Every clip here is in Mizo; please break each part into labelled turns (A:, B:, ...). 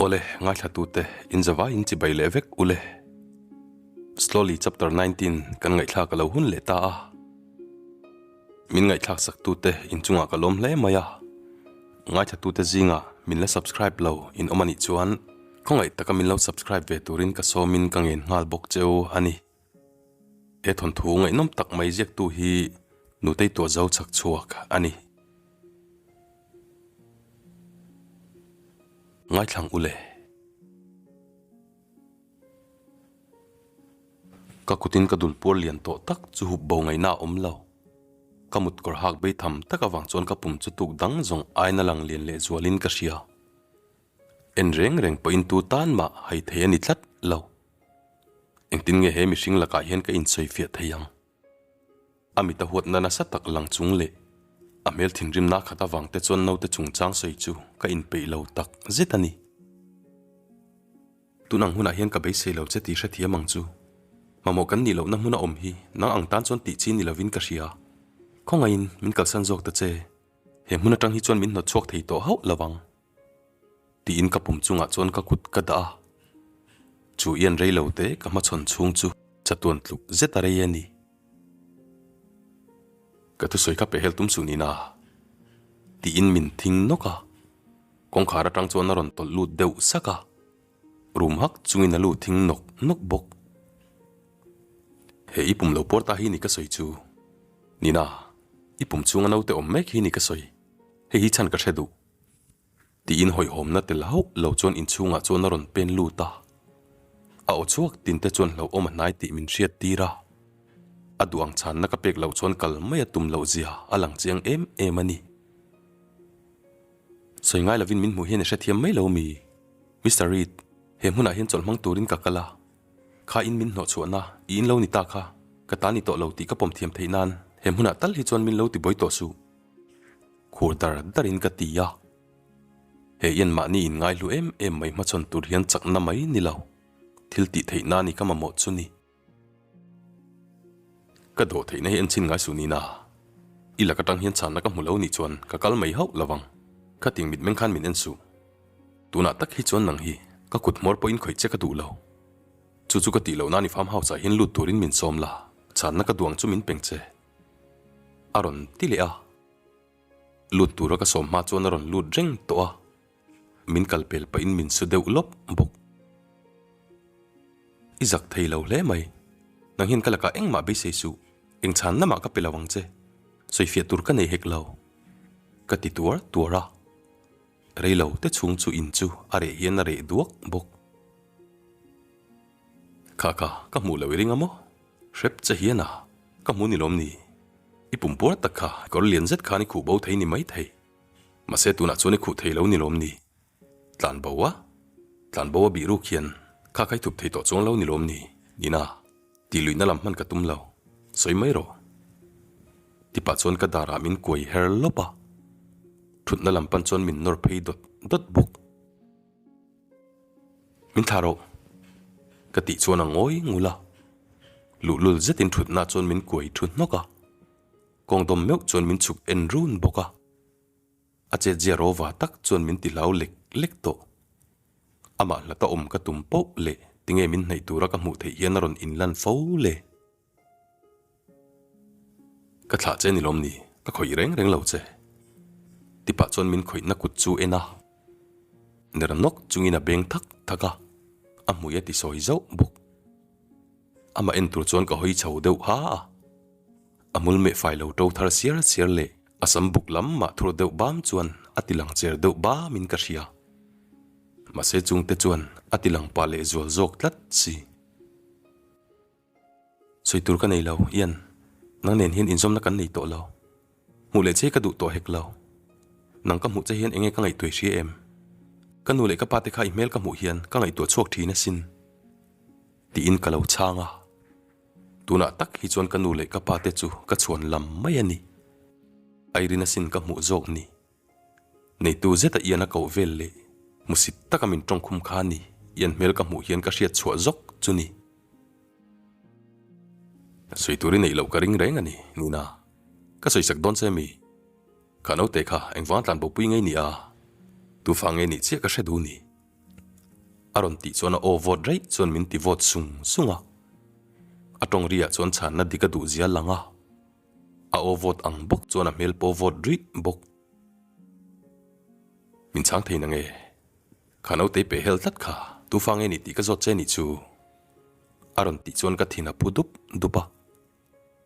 A: Awle, ngaithlatute, in zavai in chibai leh vek ule. Slowly chapter 19 kan ngaihthlak a lo hun leh ta a. Min ngaihthlak saktute in chungah ka lawm hle mai a. Ngaithlatute zingah min la subscribe lo in awm a nih chuan khawngaih taka min lo subscribe ve turin ka sawmin ka ngen nghal bawk cheu a ni. He thawnthu ngaihnawm tak mai ziaktu hi Nutei Tuahzo chhak chhuak a ni. Ngaithlang u le. Ka kutin ka dul puar lian tawh tak chu hup bo ngaihna a awm lo. Ka mut kawr hak bei tham tak avang chuan ka pum chu tuk dang zawng aina lang lian leh zualin ka hria. En reng reng pawhin tu tan mah hai thei a ni tlat lo. Engtin nge he mihring lakah hian ka insawifiah thei ang? A mit a huatna nasa tak lang chung leh a hmel thinrimna khat avang te chuan naute chungchang sawi chu ka inpeih lo tak zet a ni. Tun ang hunah hian ka beisei lo che tih hrethiam ang chu. Mamawh kan nih lohna hmun a awm hi nang ang tan chuan tih chi ni lovin ka hria. Khawngaihin min kalsan zawk ta che. He hmun atang hi chuan min hnawt chhuak thei tawh hauh lo ang. Tiin ka pum chungah chuan ka kut ka dah a. Chu ian rei lo te ka hmachhawn chhung chu chatuan tluk zet a rei a ni. Ka thusawi kha pehhel tum suh nina. Tiin min thing nawk a. Kawngkhar atang chuan a rawn tawlh lut deuh sak a. Rum hak chungin a lu thing nawk nawk bawk. He i pum lo puar ta hi ni ka sawi chu. Nina, i pum chhunga naute awm mek hi ni ka sawi. Hei hi chhan ka hre duh. Tiin hawihhawmna tel hauh lo chuan inchhungah chuan a rawn pen lut a. A aw chhuak tin te chuan hlauhawm a hnai tih min hriat tir a. A duh ang chhanna ka pek loh chuan kal mai a tum loh zia a lang chiang em em a ni. Sawi ngai lovin min hmuh hian i hrethiam mai lo mi? Mister Reid, he hmunah hian chawlh hmang turin ka kal a. Kha in min hnawh chhuahna i in lo ni ta kha, ka ta ni tawh lo tih ka pawm thiam theih nan he hmunah tal hi chuan min lo ti buai tawh suh. Khur dar dar in ka ti a. He ian mahni in ngaihlu em em mai hmachhawn tur hian chakna mai ni lo, thil tih theih na ni ka mamawh chu ni. Ka dawh theihna hi en chhin ngai suh nina. I lak atang hian chhanna ka hmu lo nih chuan ka kal mai hauh lovang. Khating mitmeng khan min en suh. Tunah tak hi chuan nang hi ka kut hmawr pawhin khawih che ka duh lo. Chu chu ka tih loh nan i farm house ah hian lut turin min sawm la, chhanna ka duh ang chu min peng che. A rawn ti leh a. Lut tura ka sawm hma chuan a rawn lut reng tawh a, min kal pel pahin min su deuh lawp bawk. I zak thei lo hle mai, nang hian ka lakah engmah beisei suh, eng chhan lamah ka pe lo ang che, sawifiah tur ka nei hek lo, ka ti tuar tuar a. Rei lo te chhung chu in chu a reh hian a reh duak bawk. Kha kha, ka hmuh lo i ring a maw? Hrep che hian a, ka hmu ni lawm ni? I pum puar tak kha kawr lian zet khan i khuh bo thei ni mai thei. Mahse tunah chuan i khuh thei lo ni lawm ni? Tlan bo a? Tlan bo a bih ruk hian kha kha i thup thei tawh chuang lo ni lawm ni? Nina, tih luihna lam hman ka tum lo. Sawi mai rawh. Tipah chuan ka darah min kuai her lawp a. Thutna lam pan chuan min nawr phei dawt dawt bawk. Min thlah rawh. Ka tih chuan a ngawi ngul a. Luhlul zetin thutna chuan min kuai thu hnawk a. Kawng dawm meuh chuan min chhuk en run bawk a. A chetzia rawva tak chuan min ti hlau lek lek tawh. Amah hlata awm ka tum poh leh tinge min hnaih tura ka hmuh theih hian a rawn inlan fo le. Ka thlah che ni lawm ni, ka khawih reng reng lo che. Tipah chuan min khawihna kut chu en a, ner nawk chungin a beng thak thak a, a hmui a ti sawi zauh bawk. Amah en tur chuan ka hawi chho deuh ha a, a hmul meh fai lo to thar siar siar leh a sam buk lam mah thur deuh bam chuan a ti lang cher deuh bam in ka hria. Mahse chungte chuan a ti lang pah leh zual zawk tlat si. Sawi tur ka nei lo, Ian. Nang nen hian inzawmna kan nei tawh lo. Hmuh leh che ka duh tawh hek lo. Nang ka hmuh che hian enge ka ngaihtuah i hria em? Ka nu leh ka pa te kha i hmel ka hmuh hian ka ngaihtuah chhuak thin asin. Tiin ka lo chhang a. Tunah tak hi chuan ka nu leh ka pa te chu ka chhuan lam mai a ni. Irene asin ka hmuh zawk ni. Neitu zeta Ian a koh vel leh hmusit taka min tawngkhum kha ni Ian hmel ka hmuh hian ka hriat chhuah zawk chu ni. Sawi tur i neih loh ka ring reng a ni, Nina. Ka sawisak dawn che mi? Kha naute kha engvang tlan bopui ngei ni a? Tufa ngei nih chiah ka hre duh ni. A rawn tih chuan a aw vawt raih chuan min ti vawt sung sung a. A tawng riah chuan chhanna dik a duh zia lang a. A aw vawt ang bawk chuan a hmel pawh vawt rih bawk. Min chhang thei nange? Kha nautei peh hel tlat kha, tu fa nge ni tih ka zawt che nih chu? A rawn tih chuan ka thin a phu dup dup a.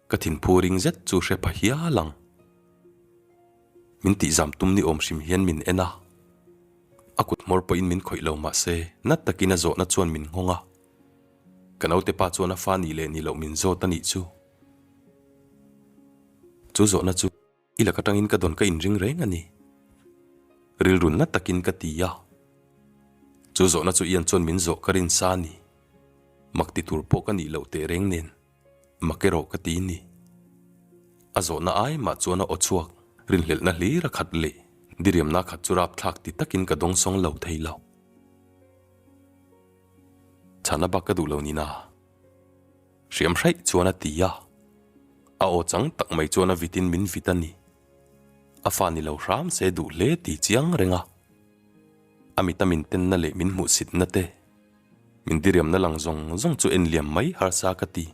A: Ka thinphu ring zet chu hre pha hial ang. Min tihzam tum ni awm hrim hian min en a. A kut hmawr pawhin min khawih lo mah se, nat takin a zawhna chuan min nghawng a. Ka naute pa chuan a fa nih leh nih loh min zawt a nih chu. Chu zawhna chu i lak atangin ka dawn ka inring reng a ni. Rilru nat takin ka ti a. Chu zawhna chu Ian chuan min zawh ka rin sa a ni. Mak ti tur pawh ka nih loh teh reng nen. Mak erawh ka ti ni. A zawhna ai mah chuan a aw chhuak, rinhlelhna hlir a khat leh diriamna khat chu rapthlak ti takin ka dawngsawng lo thei lo. Chhana bak ka duh lo nina. Hriam hraih chuan a ti a. A aw chang tak mai chuan a vitin min vit a ni. A fa ni lo hram se duh hle ti chiang reng a. A mita min tenna leh min hmuhsitna te. Min diriamna lang zawng zawng chu en liam mai harsa ka ti.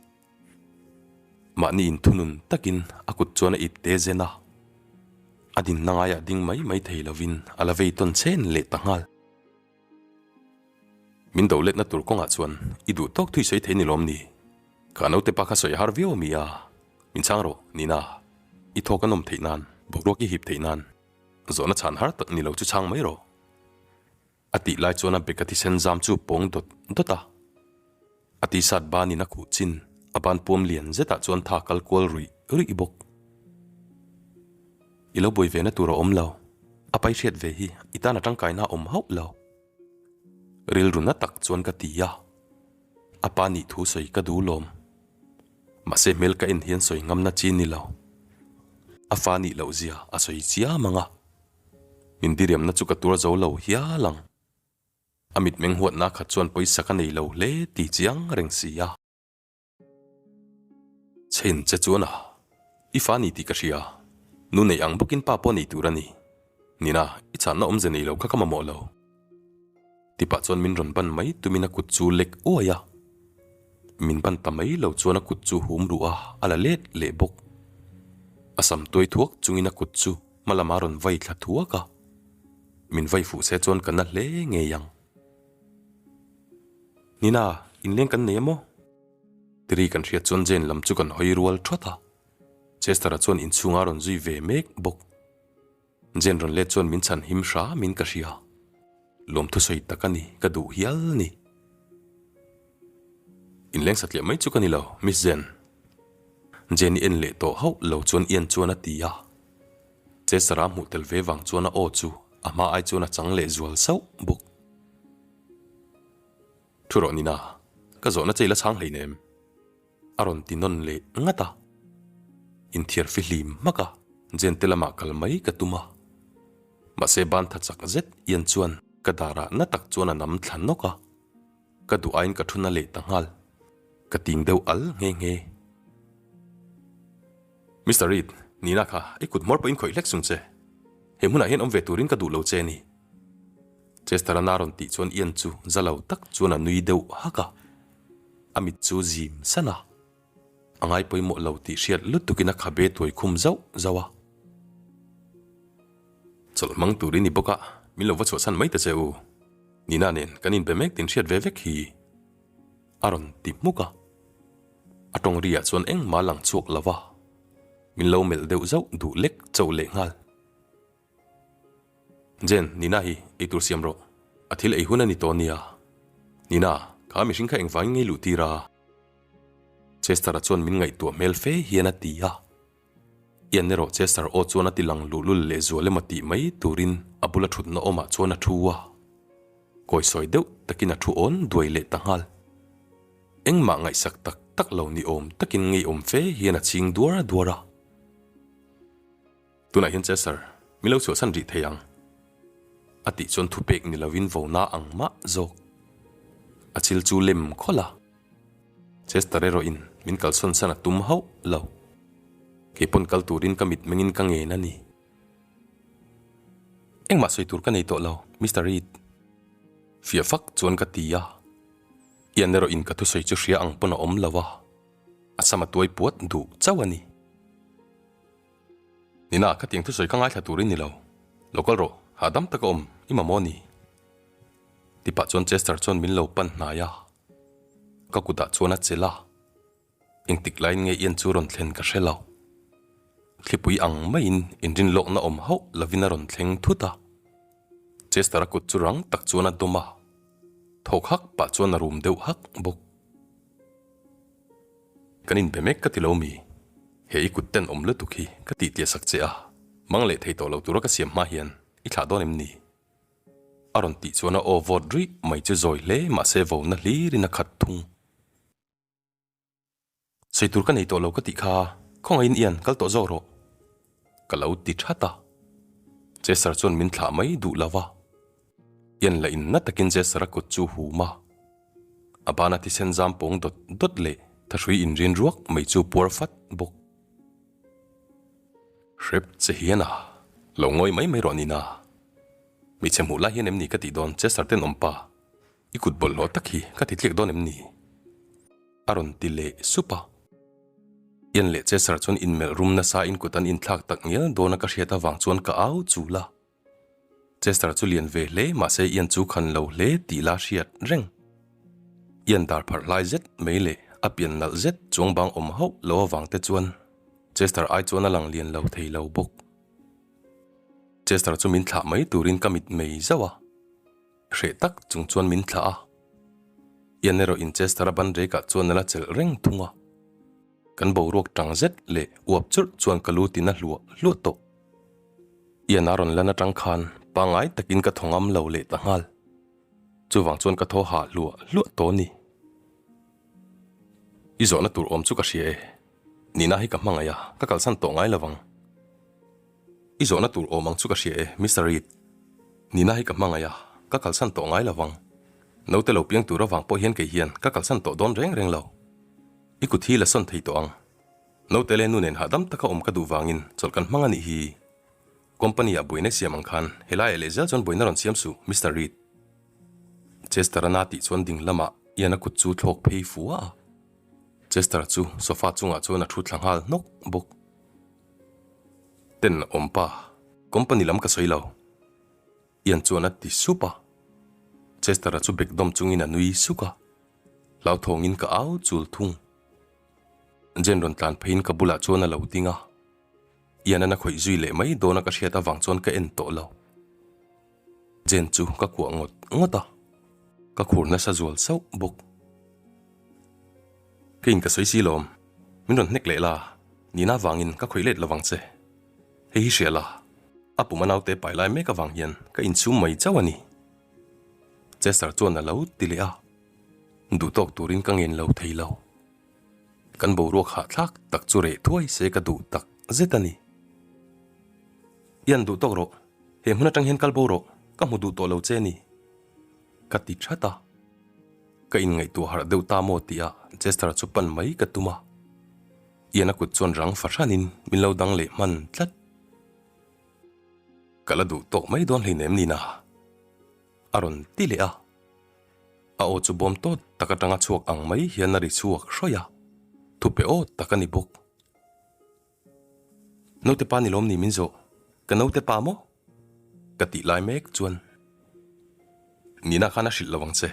A: Mahni inthunun takin a kut chuan a ip te zen a. A dinna ngaiah ding mai mai thei lovin a la vei tawn chen leh ta nghal. Min do letna tur kawngah chuan i duh tawk thui sawi thei ni lawm ni? Kha naute pa kha sawi har viau a mi a, min chhang rawh Nina. I thawk a nawm theih nan, boruak i hip theih nan zawhna chhan har tak ni lo chu chhang mai rawh. A tih lai chuan a beka thisen zam chu pawng dawt dawt a. A t-shirt banin a khuh chin, a ban puam lian zetah chuan tha kal kual ruih ruih bawk. I lo buai ve na tur a awm lo, a pai hriat ve hi i tan a tangkaina a awm hauh lo. Rilru na tak chuan ka ti a, a pa nih thu sawi ka duh lawm. Mahse hmel ka en hian sawi ngamna chi ni lo. A fa nih loh zia a sawi chiam ang a. Min diriamna chu ka tuar zo lo hial ang. A mitmeng huatna khat chuan pawisa ka nei lo hle ti chiang reng si a. Chhen che chuan a, i fa ni tih ka hria. Nu nei ang bawkin pa pawh nei tur a ni. Nina, i chhanna awmze nei lo kha ka mamawh lo. Tipah chuan min rawn ban mai tumin a kut chu lek uai a. Min ban ta mai lo chuan a kut chu hum ruh a, a la let leh bawk. A sam tuai thuak chungin a kut chu hma lama rawn vai thla thuak a. Min vai fuh se chuan ka na hle ngei ang. Nina, inleng kan nei a maw? Tiri kan hriat chuan Jane lam chu kan hawi rual thawt a. Chester-a chuan inchhunga rawn zui ve mek bawk. Jane rawn let chuan min chhan him hram in ka hria. Lawmthu sawi tak a ni, ka duh hial ni. Inleng satliah mai chu ka ni lo, Miss Jane. Jane i en leh tawh hauh lo chuan Ian chuan a ti a. Chesara hmuh tel ve vang chuan a aw chu a hma ai chuan a chang leh zual sauh bawk. Thu rawh Nina, ka zawhna che i la chhang hleinem. A rawn ti nawn leh ngat a. Inthiar fihlim hmak a, Jane te lamah kal mai ka tum a. Mahse ban tha chak zet Ian chuan ka darah na tak chuan a nam thla nawk a. Ka duh aiin ka thu na leh ta nghal. Ka ting deuh al nghe nghe. Mister Reid, Nina kha i kut hmawr pawhin khawih hlek sung che. He hmunah hian awm ve turin ka duh lo che a ni. Chester-a na rawn tih chuan Ian chu za lo tak chuan a nui deuh hak a. A mit chu zim san a. A ngai pawimawh lo tih hriat lutukin a khabe tuai khum zauh zauh a. Chawlh hmang tur i ni bawk a, min lo va chhuahsan mai ta che u. Nina nen kan inbe mek tin hriat ve vek hi. A rawn ti hmuk a. A tawng riah chuan engmah a lang chhuak lo va. Min lo melh deuh zauh duh lek chauh lehnghal. Jen, Nina hi ei tur siam rawh. A thil ei hun a ni tawh nia. Nina, kha mihring kha engvangin ngei luh tir a? Chester-a chuan min ngaihtuah hmel fe hian a ti a. Ian erawh Chester aw chuan a ti lang luhlul leh zual emaw tih mai turin a bula thutna awmah chuan a thu a. Kawisawi deuh takin a thu awn duai leh ta nghal. Engmah ngaihsak tak tak lo ni awm takin ngeiawm fe hian a ching duar duar a. Tunah hian Chester, min lo chhuahsan rih thei ang. A tih chuan thupek ni lovin vona ang mah zawk. A chil chu lem khawlh a. Chester erawhin min kalsawn san a tum hauh lo. Kei pawn kal turin ka mit mengin ka ngen a ni. Engmah sawi tur ka nei tawh lo, Mister Reid. Fiah fak chuan ka ti a. Ian erawh in ka thusawi chu hria ang pawn a awm lo a, a sam a tuai puat duh chauh a ni. Nina, khatiang thusawi ka ngaithla tur i ni lo. Lo kal rawh, hahdam taka awm i mamawh a ni. Tipah chuan Chester chuan min lo pan hnai a, ka kutah chuan a chelh a. Engtik laiin nge Ian chu rawn thlen ka hre lo. Thlipui ang maiin inrinlawkna awm hauh lovin a rawn thleng thut a. Chester-a kut chu rang tak chuan a dawm a, thawk hak pah chuan a rum deuh hak bawk. Kan inbe mek ka ti lo mi? He i kut ten awm lutuk hi ka tih tliah sak che a, mang leh thei tawh lo tura ka siam hma hian i thlah dawn em ni? A rawn tih chuan a aw vawt ruih mai chu zawi hle mahse vona hlirin a khat thung. Sawi tur ka nei tawh lo ka tih kha khawngaihin Ian kal tawh zawk rawh ka lo ti that a. Chester chuan min thlah mai duh lo va. Ian la in na takin Chester a kut chu hum a. A bana thisen zam pawng dawt dawt leh thahrui inrin ruak mai chu puar fat bawk. Hrep che hian a, lo ngawi mai mai rawh nina. Hmeichhe hmuh lai hian em ni ka tih dawn Chester tenawm pa, i kut bawlhhlawh tak hi ka ti tliak dawn em ni? A rawn ti leh sup a. Ian leh Chester chuan inmelh rum nasa in kut an inthlak tak ngial dawn a ka hriat avang chuan ka au chul a. Chester chu lian ve hle mahse Ian chu khan lo hle tih la hriat reng. Ian dar pharh hlai zet mai leh a pian nalh zet chuang bang awm hauh lo avang te chuan Chester ai chuan a lang lian lo thei lo bawk. Chester chu min thlah mai turin ka mit mei zauh a. Hreh tak chung chuan min thlah a. Ian erawh in Chester a ban rekah chuan a la chelh reng thung a. Kan boruak tang zet leh uap churh chuan ka lu tin a hluah hluah tawh. Ian a rawn lan atang khan pangngai takin ka thaw ngam lo leh ta nghal. Chuvang chuan ka thaw hah hluah hluah tawh a ni. I zawhna tur awm chu ka hria e. Nina hi ka hmangaih a, ka kalsan tawh ngai lovang. I zawhna tur awm ang chu ka hria e, Mister Reid. Nina hi ka hmangaih a, ka kalsan tawh ngai lovang. Naute lo piang tur avang pawh hian kei hian ka kalsan tawh dawn reng reng lo. I kut hi la sawn thei tawh ang. Naute leh nu nen hahdam taka awm ka duh vangin chawlh kan hmang a nih hi. Company ah buaina siam ang khan helaiah leh zel chuan buaina rawn siam suh, Mister Reid. Chester a na tih chuan ding lamah Ian a kut chu thlawk phei fua a. Chester chu sofa chungah chuan a thu thla nghal hnawk bawk. Ten awm pa, company lam ka sawi lo. Ian chuan a ti sup a. Chester-a chu bek dawm chungin a nui suk a. Hlauthawngin ka au chul thung. Jane rawn tlan pheiin ka bulah chuan a lo ding a. Ian-an a khawih zui leh mai dawn a ka hriat avang chuan ka en tawh lo. Jane chu ka kuah ngawt ngawt a, ka khur nasa zual sauh bawk. Keiin ka sawi si lawm, min rawn hnek leh la, nihna avangin ka khawih let lovang che. Hei hi hria la, a pum a naute pai lai mek avang hian ka inchhum mai chauh a ni. Chester chuan a lo ti leh a, duhtawk turin ka ngen lo thei lo. Kan boruak hahthlak tak chu reh thuai se ka duh tak zet a ni. Ian duhtawk rawh. He hmun atang hian kal bo rawh, ka hmu duh tawh lo che ni. Ka ti that a. Ka inngaihtuah harh deuh ta maw tih ah Chester chu pan mai ka tum a. Ian a kut chuan rang fahranin min lo dang leh hman tlat. Ka la duh tawk mai dawn hleinem nina. A rawn ti leh a. A aw chu bawm tawt tak atanga chhuak ang mai hian a ri chhuak hrawih a. Thupe aw tak a ni bawk. Naute pa ni lawm ni min zawh, ka naute pa maw? Ka tih lai mek chuan Nina khan a hrilh lo ang che.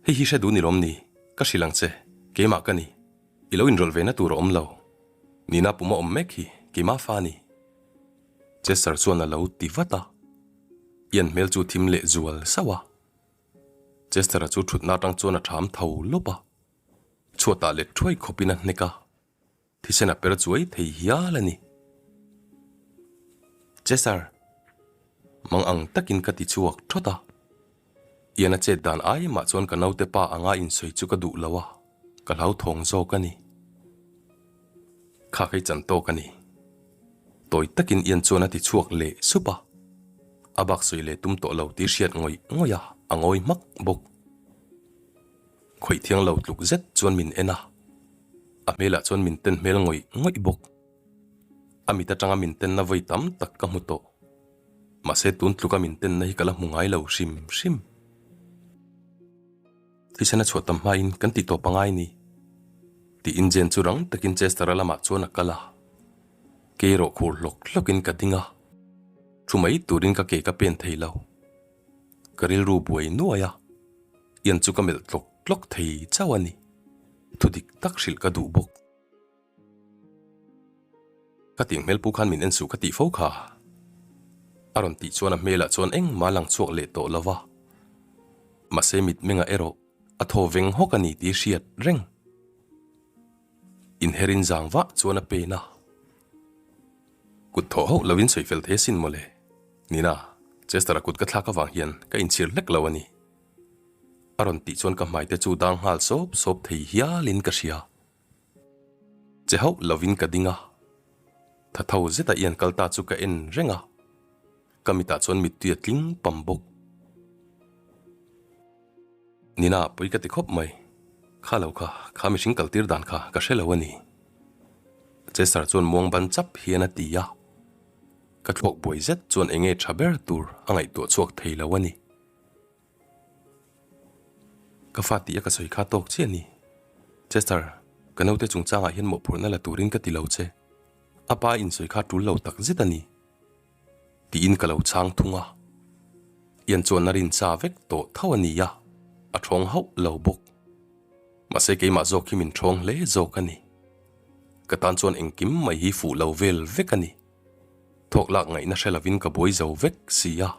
A: Hei hi hre duh ni lawm ni, ka hrilh ang che, keimah ka ni. I lo inrawlh ve na tur a awm lo. Nina pum a awm mek hi keimah fa a ni. Chester chuan a lo ti vat a. Ian hmel chu thim leh zual sauh a. Chester-a chu thutna atang chuan a tham tho lawp a. Chhuatah let thuai khawpin a hnek a. Thisen a per chuai thei hial a ni. Chesar, mang ang takin ka ti chhuak thawt a. Ian a chet dan ai mah chuan ka naute pa anga insawi chu ka duh lo a, ka hlauthawng zawk a ni. Kha kei chan tawk a ni. Tawi takin Ian chuan a ti chhuak leh sup a. A bak sawi leh tum tawh lo tih hriat ngawih ngawih a, a ngawi hmak bawk. Khawih thiang lo tluk zet chuan min en a, a hmelah chuan min ten hmel ngawih ngawih bawk. A mit atanga min tenna vawi tam tak ka hmu tawh. Mahse tun tluka min tenna hi ka la hmu ngai lo hrim hrim. Thisen a chhuah tam hmain kan tih tawp a ngai ni. Tiin Jane chu rang takin Chester-a lamah chuan a kal a. Kei erawh khur hlawk hlawkin ka ding a. Thu mai turin ka ke ka pen thei lo. Ka rilru buai nuai a. Ian chu ka melh tlawk tlawk thei chauh a ni. Thu dik tak hrilh ka duh bawk. Ka tih hmel pu khan min en suh ka tih fo kha. A rawn tih chuan a hmelah chuan engmah lang chhuak leh tawh lo va. Mahse mitmengah erawh a thaw veng hawk a ni tih hriat reng. Inherin zang vah chuan a pen a. Kut thawh hauh lovin sawi fel thei asin mawle. Nina, Chester-a kut ka thlak avang hian ka inchhir hlek lo a ni. A rawn tih chuan ka hmaite chu dang nghal sawp sawp thei hialin ka hria. Che hauh lovin ka ding a, tha tho zeta i an kal ta chu ka en reng a, ka mitah chuan mittui a tling pam bawk. Nina pui ka ti khawp mai, kha lo kha, kha mihring kal tir dan kha ka hre lo a ni. Chester chuan muang ban chap hian a ti a, ka thluak buai zet chuan enge tha ber tur a ngaihtuah chhuak thei lo a ni. Ka fa tih a ka sawi kha tawk chiah ni. Chester, ka naute chungchangah hian mawhphurhna la turin ka ti lo che. A pa insawi kha tul lo tak zet a ni. Tiin ka lo chhang thung a. Ian chuan a rin cha vek tawh tho a ni a, a thawng hauh lo bawk. Mahse keimah zawk hi min thawng hle zawk a ni. Ka tan chuan engkim mai hi fuh lo vel vek a ni. Thawk lak ngaihna hre lovin ka buai zo vek si a.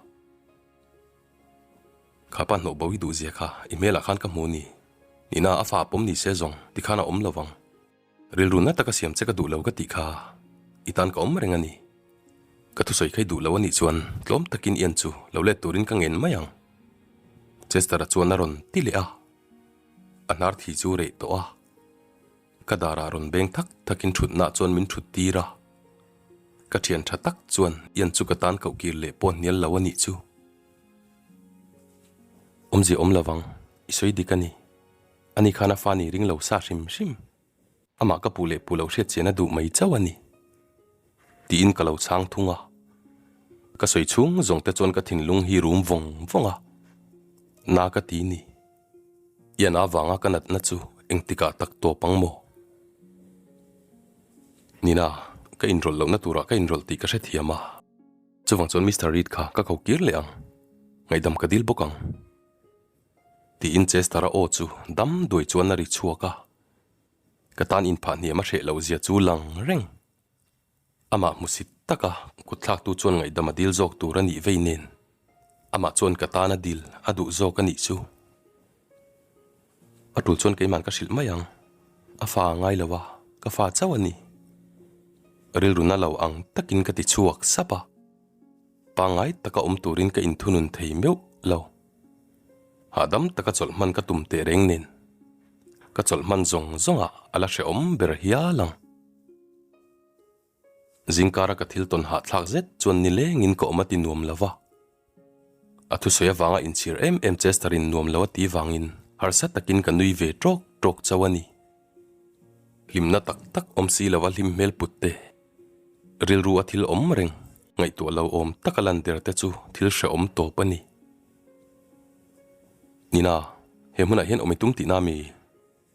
A: Kha pa hnawh bo i duh zia kha i hmelah khan ka hmu ni. Nina a fa a pawm ni se zawng ti khan a awm lo vang. Rilru na taka siam che ka duh lo ka tih kha i tan ka awm reng a ni. Ka thusawi kha i duh lo a nih chuan tlawm takin Ian chu lo let turin ka ngen mai ang. Chester-a chuan a rawn ti leh a. A hnar thi chu reh tawh a. Ka darah rawn beng thak thakin thutna chuan min thut tir a. Ka thian tha tak chuan Ian chu ka tan koh kir leh pawh hnial lo a nih chu. Awmzia awm lovang, i sawi dik a ni. Ani khan a fa ni ring lo sa hrim hrim. Amah ka puh leh puh loh hriat chian a duh mai chauh a ni. Tiin ka lo chhang thung a. Ka sawi chhung zawng te chuan ka thinlung hi rum vawng vawng a. Na ka ti ni. Ian avanga ka natna chu engtikah tak tawp ang maw? Nina, ka inrawlh lohna turah ka inrawlh tih ka hrethiam a. Chuvang chuan Mister Reid kha ka ko kir leh ang. Ngaihdam ka dil bawk ang. Tiin Chester-a aw chu dam duai chuan a ri chhuak a. Ka tan inphah hniam a hreh loh zia chu lang reng. Amah hmusit taka kutthlaktu chuan ngaihdam a dil zawk tur a nih vei nen, amah chuan ka tana dil a duh zawk a nih chu. A tul chuan keiman ka hrilh mai ang, a fa a ngai lo a, ka fa chauh a ni. Rilru na lo ang takin ka ti chhuak sap a, pangngai taka awm turin ka inthunun thei meuh lo. Hahdam taka chawlh hman ka tum teh reng nen, ka chawlh hman zawng zawngah a la hrehawm ber hial ang. Zingkara ka thil tawn hahthlak zet chuan nilengin ka awm a ti nuam lo va. A thusawi avanga inchhir em em Chester-in nuam lo a ti vangin harsa takin ka nui ve tawk tawk chauh a ni. Hlimna tak tak awm si lova hlim hmel put te, rilru a thil awm reng ngaihtuah lo awm taka lan der te chu thil hrehawm tawp a ni. Nina, he hmunah hian awm i tum tihna mi?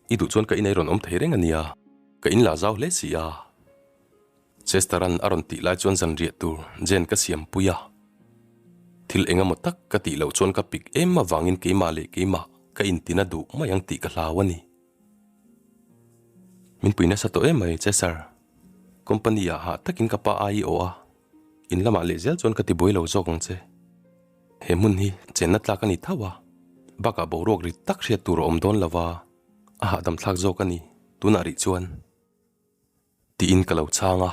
A: I duh chuan ka inei rawn awm thei reng a nia, ka in la zau hle si a. Chester-a'n a rawn tih lai chuan zanriah tur Jane ka siam pui a. Thil eng emaw tak ka tih loh chuan ka pik em avangin keimah leh keimah ka intina duh mai ang tih ka hlau a ni. Min pui nasa tawh em mai Chester. Company-ah hah takin ka pa ai i awh a, in lamah leh zel chuan ka ti buai lo zawk ang che. He hmun hi chenna tlak a ni tho a, bakah boruak rit tak hriat tur a awm dawn lo va, a hahdam thlak zawk a ni tunah rih chuan. Tiin ka lo chhang a,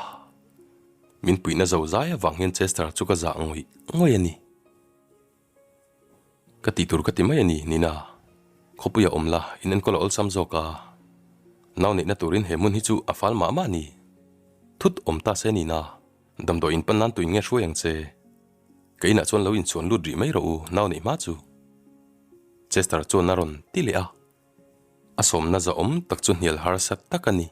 A: min puihna zo zai avang hian Chester chu ka zah ngawih ngawih a ni. Ka tih tur ka ti mai a ni, Nina. Khawpuia awm la, in enkawl a awlsam zawk a. Nau neihna turin he hmun hi chu a fal mah mah a ni. Thut awm ta se Nina, damdawi in pan nan tuin nge hruai ang che? Ka inah chuan lo inchhuan lut rih mai rawh u, nau neih hma chu. Chester chuan a rawn ti leh a. A sawmna zahawm tak chu hnial harsa tak a ni.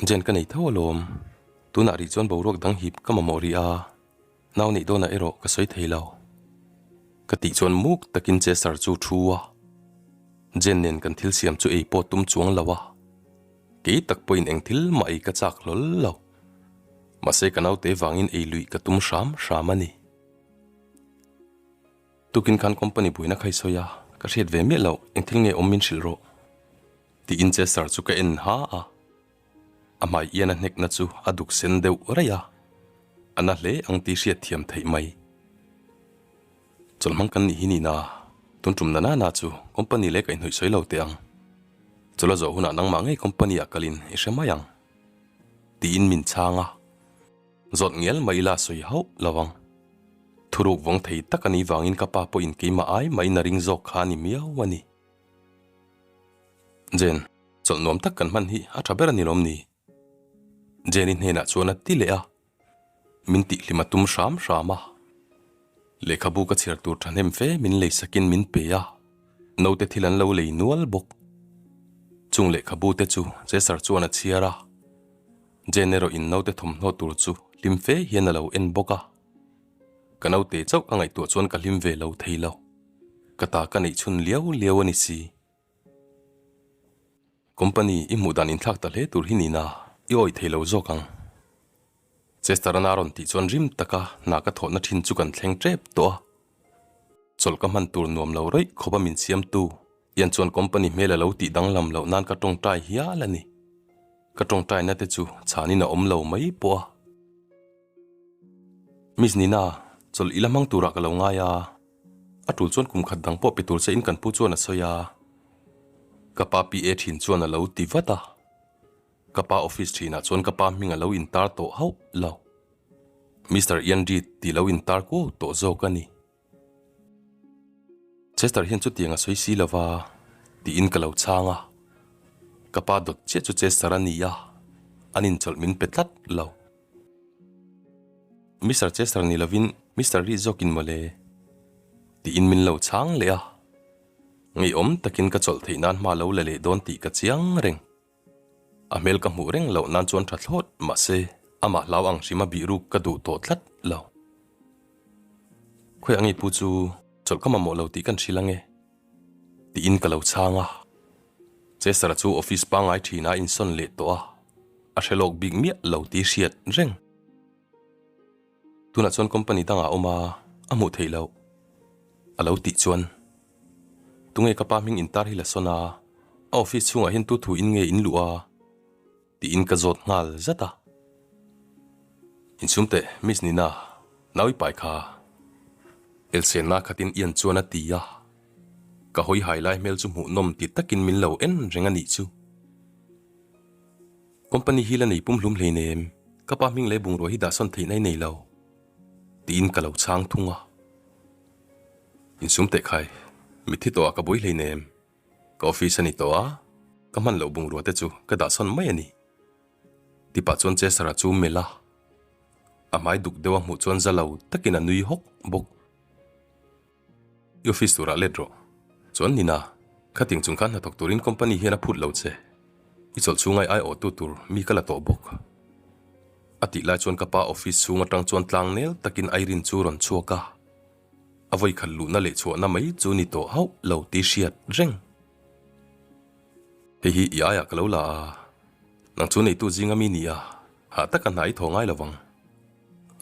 A: Jen ka nei tho alawm. Tunah rih chuan boruak dang hip ka mamawh rih a, nau neih dawnah erawh ka sawi thei lo. Ka tih chuan muk takin Chester chu thu a, Jen nen kan thil siam chu ei pawh tum chuang lo a, kei tak pawhin eng thil mah ei ka chak hlawl lo. Mahse ka naute vangin ei luih ka tum hram hram a ni. Tukin khan company buaina kha i sawi a, ka hriat ve miah loh eng thil nge awm min hrilh rawh tiin Chester chu ka en ha a. A hmai ian a hnekna chu a duk sen deuh raih a, a na hle ang tih hriat thiam theih mai. Chawlhmang kan nih hi nihna, tun tum na nana chu company leh kaihhnawih sawi lo teh ang. Chawlh a zawh hunah nangmah ngei company ah kalin i hre mai ang tiin min chhang a. Zawt ngial mai ila sawi hauh lo ang. Thuruk vawng thei tak a nih vangin ka pa pawhin keimah ai mahin a ring zawk kha a ni miau a ni. Jen, chawlh nuam tak kan hman hi a tha ber a ni lawm ni? Jenny hnenah chuan a ti leh a, min tihhlim a tum hram hram a. Lehkhabu ka chhiar tur thahnem fe min lei sakin min pe a, naute thil an lo lei nual bawk. Chung lehkhabu te chu Chester chuan a chhiar a, Jen erawh in naute thawmhnaw tur chu hlim fe hian a lo en bawk a. Ka naute chauh ka ngaihtuah chuan ka hlim ve lo thei lo. Ka ta ka neih chhun liau liau a ni si. Company i hmuh dan inthlak ta hle tur hi nina i awih thei lo zawk ang. Chester a rawn tih chuan rim taka hna ka thawhna thin chu kan thleng tep tawh a. Chawlh ka hman tur nuam lo rawih khawp a min siamtu hian chuan company hmel a lo tih danglam loh nan ka tawngtai hial a ni. Ka tawngtaina te chu chhanin a awm lo mai pawh a. Miss Nina, chawlh i la hmang turah ka lo ngai a. A tul chuan kum khat dang pawh pe tur che in kan pu chuan a sawi a. Ka pa PA thin chuan a lo ti vat a. Ka pa office thinah chuan ka pa hming a lo intar tawh hauh lo. Mister Ian Reid tih lo intar kuau tawh zawk a ni. Chester hian chutiang a sawi si lo va tiin ka lo chhang a. Ka pa dawt chiah chu Chester a ni a, an inchawlh min pe tlat lo. Mister Chester ni lovin Mister Reid zawkin mawle tiin min lo chhang leh a. Ngeiawm takin ka chawlh theih nan hma lo la leh dawn tih ka chiang reng. A hmel ka hmuh reng loh nan chuan tha thlawt mahse amah hlau ang hrima bih ruk ka duh tawh tlat lo. Khawi angi pu chu chawlh ka mamawh lo tih kan hrilh ange tiin ka lo chhang a. Chester-a chu office pangngai thin a insawn leh tawh a, a hre lawk bik miah lo tih hriat reng. Tunah chuan company dangah a awm a, a hmuh theih loh. A lo tih chuan, Tunge ka pa hming intar hi la sawn a, a office chhungah hian tu thu in nge in luh a? Tiin ka zawt nghal zat a. Insum teh, Miss Nina, nau i pai kha. Elsenna khatin Ian chuan a ti a. Ka hawi hai lai hmel chu hmuhnawm ti takin min lo en reng a nih chu. Company hi la nei pumhlum hleinem, ka pa hming leh bungrua hi dahsawn theihna i nei lo, tiin ka lo chhang thung a. Insum teh khai, mitthi tawhah ka buai hleinem, ka office a ni tawh a, ka hman loh bungrua te chu ka dahsawn mai a ni. Tipah chuan Chester-a chu melh a, a hmai duk deuh a hmuh chuan za lo takin a nui hawk bawk. I office turah let rawh. Chuan Nina, khating chung khan hnathawk turin company hian a phut lo che. I chawlh chhungai ai awhtu tur mi ka la tawh bawk. A tih lai chuan ka pa office chhung atang chuan tlang nel takin Irene chu rawn chhuak a. A vawi khat luhna leh chhuahna mai chu ni tawh hauh lo tih hriat reng. Hei hi i aiah ka lo la a, nang chu neitu zinga mi ni a, hah taka hna i thaw ngai lovang.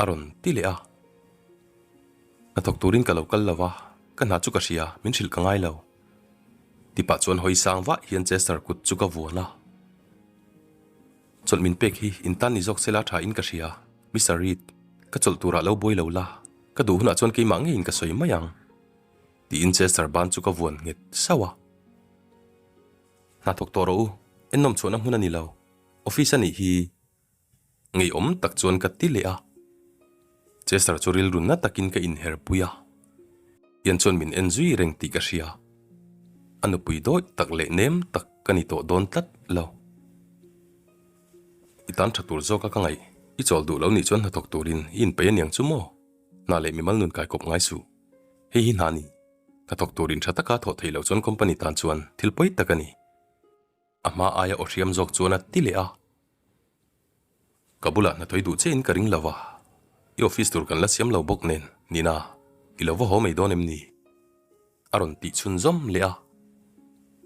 A: A rawn ti leh a. Hnathawk turin ka lo kal lo va, ka hna chu ka hria, min hrilh ka ngai lo. Tipah chuan hawi sang vah hian Chester kut chu ka vuan a. Chawlh min pek hi in tan ni zawk sela tha in ka hria, Mister Reid, ka chawlh turah lo buai lo la, ka duh hunah chuan keimah ngeiin ka sawi mai ang. Tiin Chester ban chu ka vuan nghet sauh a. Hnathawk tawh rawh u, ennawm chhuahna hmun a ni lo, office a nih hi. Ngeiawm tak chuan ka ti leh a. Chester chu rilru na takin ka inher pui a. Ian chuan min en zui reng tih ka hria. A nupui dawih tak leh nem tak ka ni tawh dawn tlat lo. I tan tha tur zawka ka ngaih, i chawl duh lo nih chuan hnathawk turin i inpeih aniang chu maw? Hna leh mimal nun kai kawp ngai suh. Hei hi hna ni. Hnathawk turin tha taka thawh theih loh chuan company tan chuan thil pawi tak a ni. A hma aia aw hriam zawk chuan a ti leh a. Ka bulah hnathawih duh che in ka ring lo va, i office tur kan la siam lo bawk nen, Nina, i lo va haw mai dawn em ni? A rawn tih chhunzawm leh a.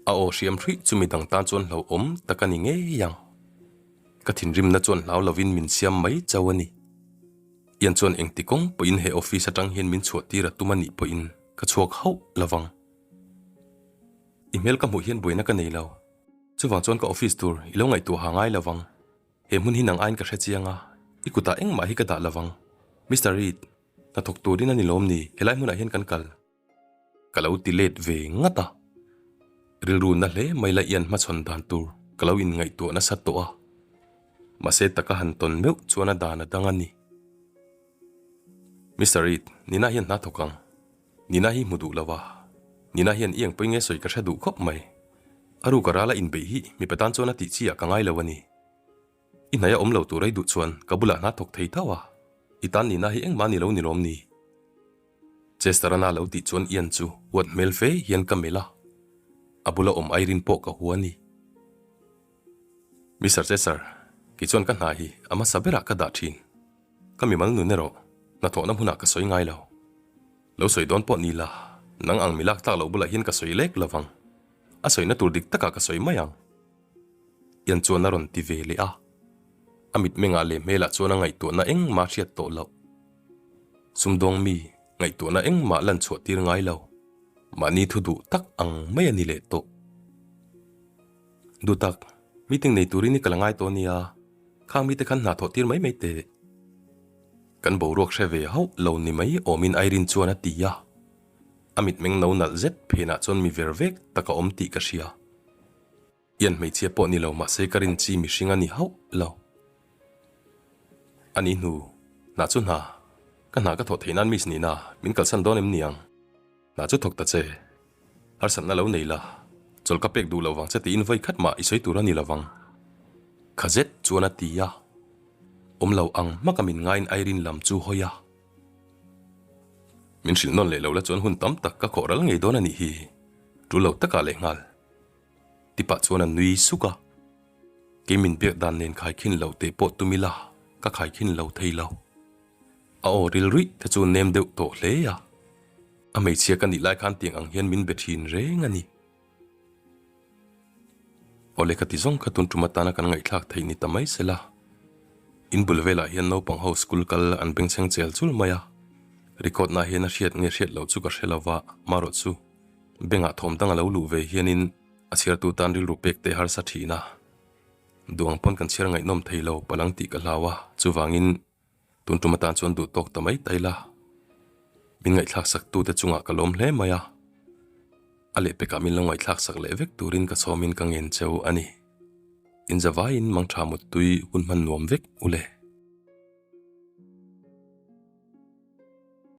A: A aw hriam hruih chu midang tan chuan hlauhawm tak a ni ngei ang. Ka thinrimna chuan hlau lovin min siam mai chauh a ni. Ian chuan engti kawng pawhin he office atang hian min chhuah tir a tum a nih pawhin ka chhuak hauh lovang. I hmel ka hmuh hian buaina ka nei lo. Chuvang chuan ka office tur i lo ngaihtuah ha ngai lovang. He hmun hi nang aiin ka hre chiang a, i kutah engmah hi ka dah lovang. Mister Reid, hnathawk turin a ni lawm ni, helai hmunah hian kan kal. Ka lo ti let ve ngat a. Rilru na hle mai la ian hmachhawn dan tur ka lo inngaihtuah nasa tawh a. Mahse taka han tawn meuh chuan a dan a dang a ni. Mister Reid, Nina hian hna thawk ang. Nina hi hmu duh lo a. Nina hian i engpawih nge sawi ka hre duh khawp mai. A ruka rala inbeih hi mipa tan chuan a tih chi ah ka ngai lo a ni. I hnaih a awm lo tur ei duh chuan ka bulah hna thawk thei tho a, i tan nihna hi engmah ni lo ni lawm ni? Chester-a na lo tih chuan Ian chu huat hmel fe hian ka melh a, a bula awm Irene pawh ka hua a ni. Mister Chester, kei chuan ka hna hi a hmasa berah ka dah thin. Ka mimal nun erawh hnathawhna hmunah ka sawi ngai lo. Lo sawi dawn pawh ni la, nang ang mi lak tlak loh bulah hian ka sawi lek lovang. A sawina tur dik takah ka sawi mai ang. Ian chuan a rawn ti ve leh a, a mitmengah leh hmelah chuan a ngaihtuahna engmah hriat tawh loh. Sumdawng mi ngaihtuahna engmah lan chhuah tir ngai lo, mahni thu duh tak ang mai a ni leh tawh. Duh tak, meeting nei turin i kal a ngai tawh nia, khang mite khan hna thawh tir mai mai teh. Kan boruak hre ve hauh lo ni mai awmin Irene chuan a ti a, a mitmeng no nalh zet phenah chuan mi ver vek tak a awm tih ka hria. Ian hmeichhia pawh ni lo mahse ka rin chi mihring a ni hauh lo. A ni hnu, hna chu hna, ka hna ka thawh theih nan miss nihna min kalsan dawn em ni ang? Hna chu thawk ta che. Harsatna lo nei la, chawl ka pek duh lo vang che tiin vawi khat mah i sawi tur a ni lo vang. Kha zet chuan a ti a, awm lo ang hmaka min ngaiin Irene lam chu hawi a. Min hrilh nawn leh lo la chuan hun tam tak ka khawh ral ngei dawn a nih hi, tul lo takah leh nghal. Ti pah chuan a nui suk a, kei min biak dan nen khaikhin lo teh pawh tum ila ka khaikhin lo thei lo. A aw ril ruih te chu nem deuh tawh hle a, a hmeichhia ka nih lai khan tiang ang hian min be thin reng a ni. Aw lehkha ti zawng kha tun tum atana kan ngaihthlak theih ni ta mai sela. In bul velah hian naupang ho school kal an bengchheng chel chul mai a, record na hian a hriat nge hriat loh chu ka hre lova, marawh chu. Bengah thawm dang a lo luh ve hianin a chhiartu tan rilru pek te harsa thin a, duang pawn kan chhiar ngaihnawm thei lo palang tih ka hlau a, chuvangin tun tum atan chuan duh tawk ta mai ta ila. Min ngaihthlak sak tute chungah ka lawm hle mai a, a lehpekah min lo ngaihthlak sak leh vek turin ka sawmin ka ngen cheu a ni. Inzavaiin mangtha muttui hun hman nuam vek u le.